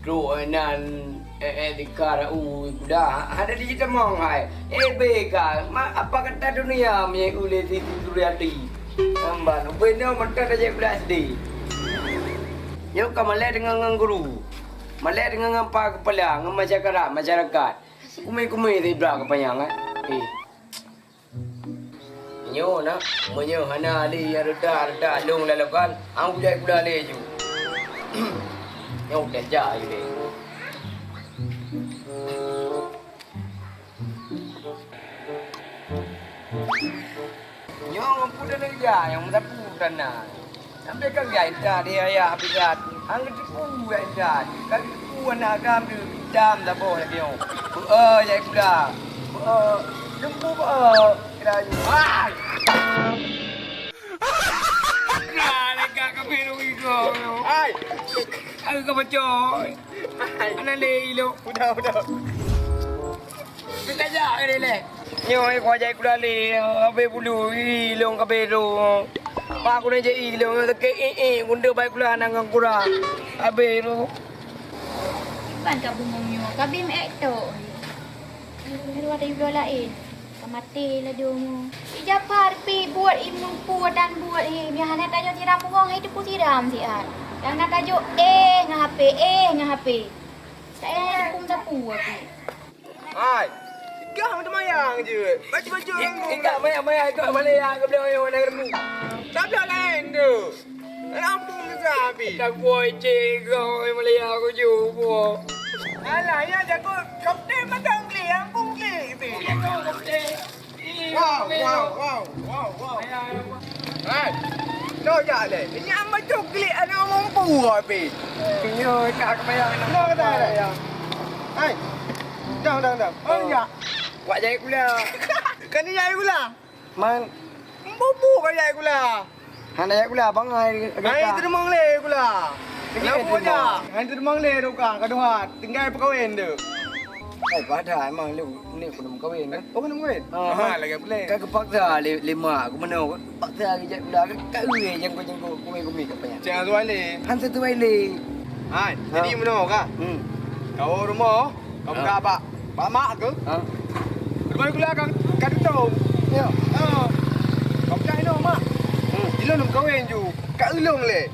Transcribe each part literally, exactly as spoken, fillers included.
Trok inan, eh, eh, dikar u kuda. Hana ditamong hai. Eh, beka. Ma, apa kata dunia, mi uleh si Suriati. Namban, ubeno mata dah jadi belas di. Nyoe ka malai dengan ngan guru. Malai dengan ngan pa kepala, ngan masyarakat, masyarakat. Kumé-kumé di bra kepayang, eh. Eh. Nyoe na, meunyoe hana lé nyang reuta-reuta lôn lam lokal, hana kujak kuda lé ju. Nyoe teucak ju lé. Nyoe ngon peue dan ija nyang meusapeue tan na. Sampai ka gaya intat di ayah pikat. Hang geuteupeue ya intat. Ka geuteupeue aneuk agam tu hitam saboh lagèe nyoe. Beu-e jai kuda. Beu-e. Jumpu beu-e. Kira ju. Hai! Ka leka ka biru igo. Hai! Aku ka pacok. Hai! Aneuk lé ilo. Udah, udah. Geukajak keu dilèe. Nyoe, eh, ku ajai kuda lé, habéh bulu, ih, lôn ka bero. Pak kuda jai ih, lôn sakét, eh, eh, gunde bai kuda hana ngon kura. Habéh tu. Iban ka bungong nyoe, ka bim ék tok. Di luwa ada ibloe laén. Ka maté ladôm. Ija par pi buet imeupue dan buet, eh, biasa hana tajok siram bungong, hai teupeu siram siat. Dan na tajok, eh, ngon H P, eh, ngon H P. Tak payah dukung sapeue pih. Hai, ikah macam mayang je. Baca-baca. Ik-, ikah mayang-mayang, ikah malaya ke beliau yang warna remu. Tapi lain tu. Rampung besar habis. Tak boy cik kau malaya aku juga. Alah, ya jago kapten macam klik, rampung klik tu. Kapten. Wow, wow, wow, wow, wow. Hai. Cok jak leh. Ini amai coklat anak mampu habis. Yo, tak kebayang. Dah kata dah. Hai. Dah, dah, dah. Oh, ya. Wak jai kula. Kan ni jai kula. Man. Mampu kau jai kula. Hana jak kula, bangai. Hai, terima leh kula. Kenapa jak? Hai, terima leh tukang. Kaduhat. Tinggal pekawin tu. Eh, padahai emang lé, ni keuneuk meukawen, kan? Oh, keuneuk meukawen? Ha, ha, lagèe buleuen. Ka geupaksa lé, lé mak, keumeunyoe paksa geujak kula, ka, ka ureueng jangkut-jangkut, kumé-kumé kat panyang. Cang sesuai lé. Han sesuai lé. Han, jadi meunoe ka? Hmm. Kawoe rumoh, ka buka bak, bak mak keuh? Ha. Rumoh kula ka, ka tutong. Ya. Ha. Ka buka inoe mak. Hmm. Ilôn lôn meukawen ju, ka ulôn lé.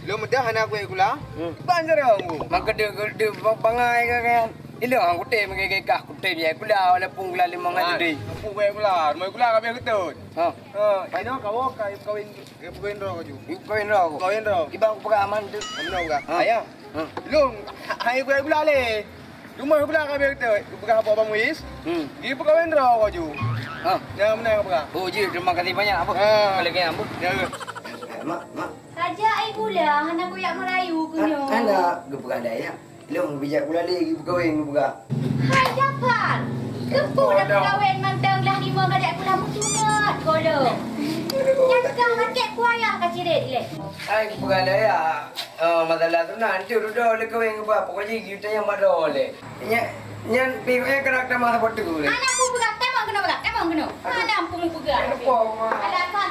Lôn meudah hana kueh kula. Hmm. Ban jarang ku. Maka dia, dia bangai ka kan. Ilôn han kutem, meugeugeh kah kutem jai kula, walaupun kula limong ngan judei. Ampun, baik kula. Rumah kula ka habéh keutôt. Ha. Ha, inoe kawoe ka kawin, kawin droe ka ju. Kawin droe ku? Kawin droe. Iban kupeugah aman tu. Aman ka? Ha. Ayah. Ha. Lôn, ha, hai kueh kula lé. Rumah kula ka habéh keutôt. Kupeugah apa Abang Muiz? Hmm. Di peukawin droe ka ju. Ha. Nah, meunan kupeugah. Oh, ji, terima kasih banyak, Abah. Ha. Kalau kaya, Abah. Ya. Mak, mak. Raja ai gula, hana kuyak merayu keunoe. Hana geupeugah dayah. Lôn bijak gula lé geupeukawén geupeugah. Hai Jafar, keupeue dah peukawén mantong lah lima gadek gula meusunat golom. Nyang ka rakyat kuayah ka ciret lé. Hai geupeugah dayah, eh, masalah tu na, antu dudoe lé kawén geupeugah, pokok jih geutanyoe madoe lé. Nya, nyan pi, eh, keuneuk tamah saboh teuk lé. Hana peue peugah, tamong keunoe peugah, tamong keunoe. Hana peue peugah. Alasan